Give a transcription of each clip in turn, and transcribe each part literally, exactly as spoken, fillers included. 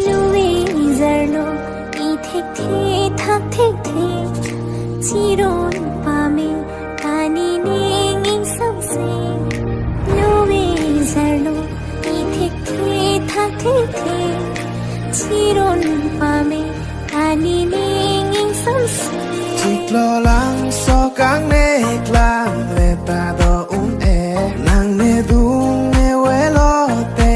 Nove ijarlo, i thekthe thakthekthe, chiron pame, ta nening ingsamse. Nove ijarlo, i thekthe thakthekthe, chiron pame, ta nening ingsamse. Chiklo langso kangnek lang le ta do un-e, nangne dungne velo te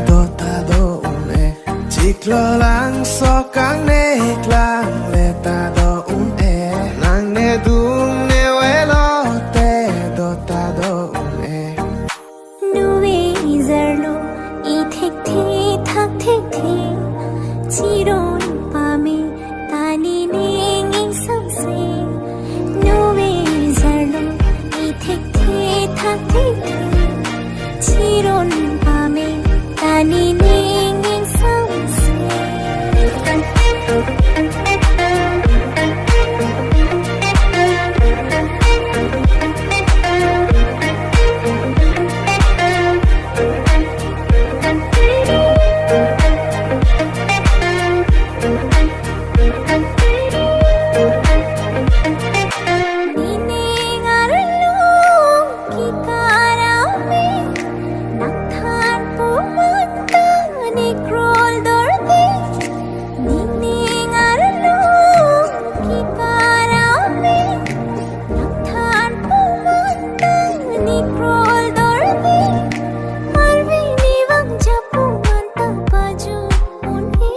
do ta do un-e. Chiklo langso kangnek lang le ta do un-e, nangne dungne velo te do ta do un-e. Nove ijarlo, i thekthe thakthekthe, chiron pame, ta nening ingsamse. Nove ijarlo, i thekthe thakthekthe, chiron pame, ta nening ingsamse. Nening arlo ke karame, nangthan pu manta ne krol dorde. Nening arlo ke karame, nangthan pu manta ne krol dorde. Arve ne vangja pu manta pajut un-e.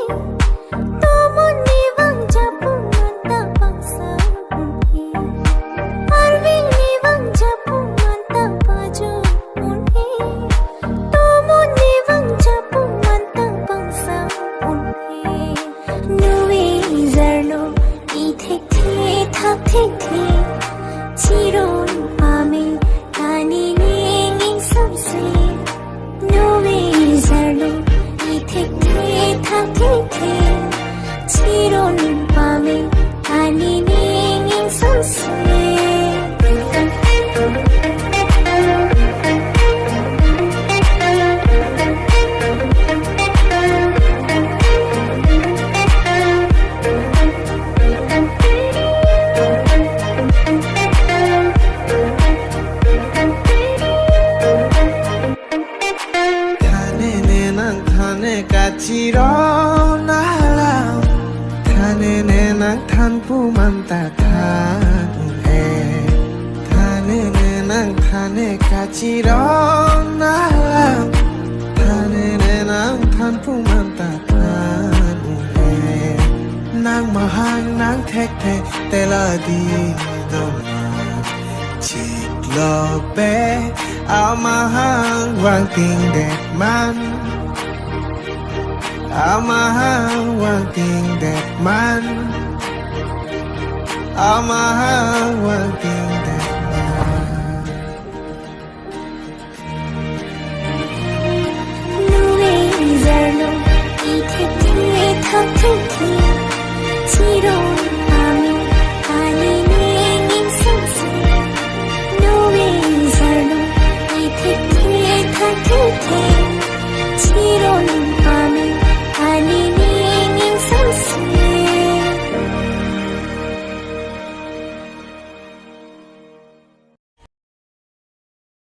Tomon ne vangja pu manta pangsam un-e. Arve ne vangja pu manta pajut un-e. Tomon ne vangja pu manta pangsam un-e. Nove ijarlo, i thekthe thakthekthe, chiron pame, ta nening ingsamse. Nove ijarlo, i thekthe thakthekthe, chiron pame, ta nening ingsamse. Thanene nangthan e kachiron alam. Thanene nangthan pu manta than un-e. Thanene nangthan e kachiron alam. Thanene nangthan pu manta than un-e. Nang mahang nang thekthe te la di doma. Chiklo pe amahang vangtingdet man. Amahang vangtingdet man. Amahang vangtingdet man. Nove ijarlo, i thekthe thakthekthe, chiron pame, ta nening ingsamse. Nove ijarlo, i thekthe thakthekthe,